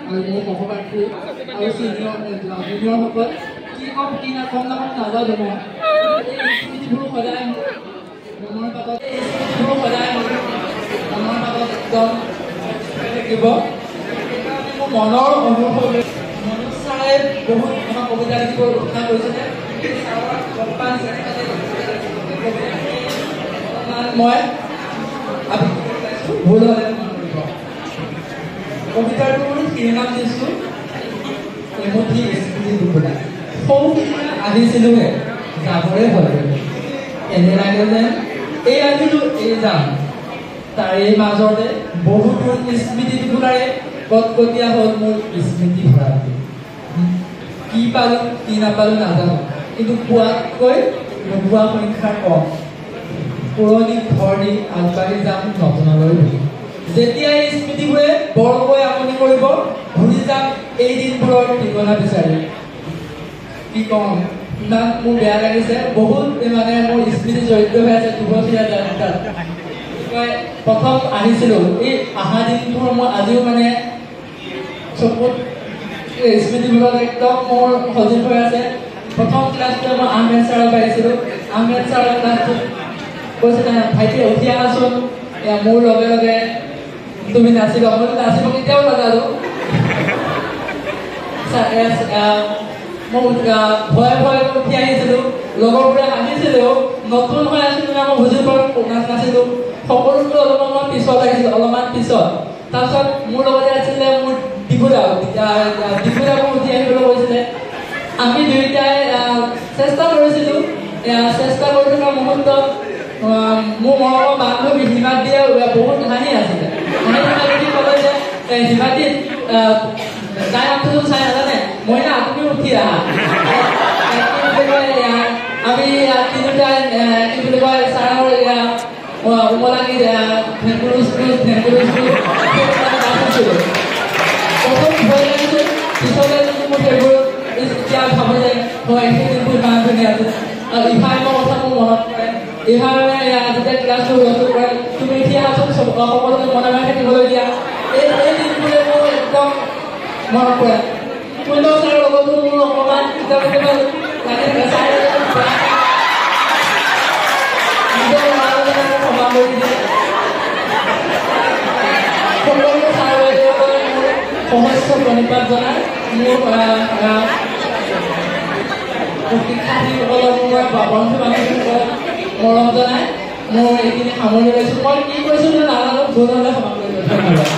আৰু মোৰ সহপাঠী আৰু চিনিয়ৰ জুনিয়ৰসকল, কি ক'ম কি নাকম নাকম নাজানো মই। এই স্মৃতিবোৰ সদায় মনৰ পাতত, এই স্মৃতিবোৰ সদায় মনৰ পাতত একদম থাকিব। সেইকাৰণে মোৰ মনৰ অনুভৱ, মনোজ ছাৰে বহুত আমাক কবিতা লিখিব উৎসাহ কৰিছিলে। সেই ছাৰৰ অলপমান চেষ্টাতে অলপমান মই আবৃত্তি কৰি পাইছোঁ, ভুল হ'লে ক্ষমা কৰিব। কবিতাটোৰ শিৰোনাম দিছোঁ এমুঠি স্মৃতি টোপোলা। সৌ সিদিনা আহিছিলোহে, যাবৰে হ'ল, এনে লাগে যেন এই আহিলো এই যাম। তাৰে মাজতে বহুতো স্মৃতি টোপোলাৰে কটকটীয়া হ'ল মোৰ স্মৃতি ভঁৰালটো। কি পালো কি নাপালো নাজানো, কিন্তু পোৱাতকৈ নোপোৱা সংখ্যা কম। পুৰণি ঘৰ দি আগবাঢ়ি যাম নতুনলৈ বুলি। যেতিয়া এই স্মৃতিবোৰে বৰকৈ আমনি কৰিব, ঘূৰি যাম এই দিনবোৰৰ ঠিকনা বিচাৰি। কি ক'ম, ইমান মোৰ বেয়া লাগিছে, বহুত মানে মোৰ স্মৃতি জড়িত হৈ আছে 2 বছৰীয়া যাত্ৰাত। কি কয়, প্ৰথম আহিছিলো, এই অহা দিনটোৰ মই আজিও মানে চকুত স্মৃতিবোৰত একদম মোৰ সজীৱ হৈ আছে। প্ৰথম ক্লাছটো মই আহমেদ ছাৰক পাইছিলো। আহমেদ ছাৰৰ ক্লাছটোত কৈছিলে, "ভাইটি, উঠি আহাচোন, এয়া মোৰ লগে লগে তুমি নাচিবা।" মইতো নাচিব কেতিয়াও নাজানো। মই ভয়ে ভয়ে উঠি আহিছিলো, লগৰবোৰে হাঁহিছিলেও। নতুন হৈ আছিলো না, মই বুজি পোৱা নাছিলো। সকলোতকৈ অলপমান মই পিছত আহিছিলো, অলপমান পিছত। তাৰপিছত মোৰ লগতে আছিলে মোৰ ডিপুদা। ডিপুদাকো উঠি আহিবলৈ কৈছিলে। আমি দুয়োটাই চেষ্টা কৰিছিলো। চেষ্টা কৰি থকা মুহূৰ্তত মোৰ মৰমৰ বান্ধৱী হিমাদ্ৰীয়ে বহুত হাঁহি আছিলে। হাঁহি থকা দেখি ক'লে যে, "হিমাদ্ৰী, তাই নামটো চাই নাজানে, মইনা, তুমি উঠি আহা।" কি বুলি কয়, আমি তিনিওটাই, কি বুলি কয়, ছাৰৰ উমলাগি ভেঁকুৰুচ ভেঁকুৰুচ নাচিছিলো। প্ৰথম ভয় লাগিছিল, পিছলৈ কিন্তু মোৰ সেইবোৰ এতিয়া ভাবো যে হয়, সেই দিনবোৰ ইমান ধুনীয়া আছিল। আৰু ইভাইমৰ কথা মোৰ মনত পৰে। ইভাইমে যেতিয়া ক্লাছটো হুলস্থুল কৰে, "তুমি উঠি আহাচোন, সকলোকে মনে মনে থাকিবলৈ দিয়া।" এই দিনবোৰে মোৰ একদম মনত পৰে। কুন্দল ছাৰৰ লগতো মোৰ অকণমান কেতিয়াবা কেতিয়াবা লাগি থাকে। ছাৰে নিজৰ ল'ৰাজনে মোক ক্ষমা কৰি দিয়ে। সকলো ছাৰ বাইদেউলৈ মোৰ সহস্ৰ প্ৰণিপাত জনাই, মোৰ শিক্ষাৰ্থীসকলক, মই বন্ধু বান্ধৱীসকলক মৰম জনাই মোৰ এইখিনি সামৰণি লৈছোঁ। মই কি কৈছোঁ নাজানো, ভুল হ'লে ক্ষমা কৰিব। ধন্যবাদ।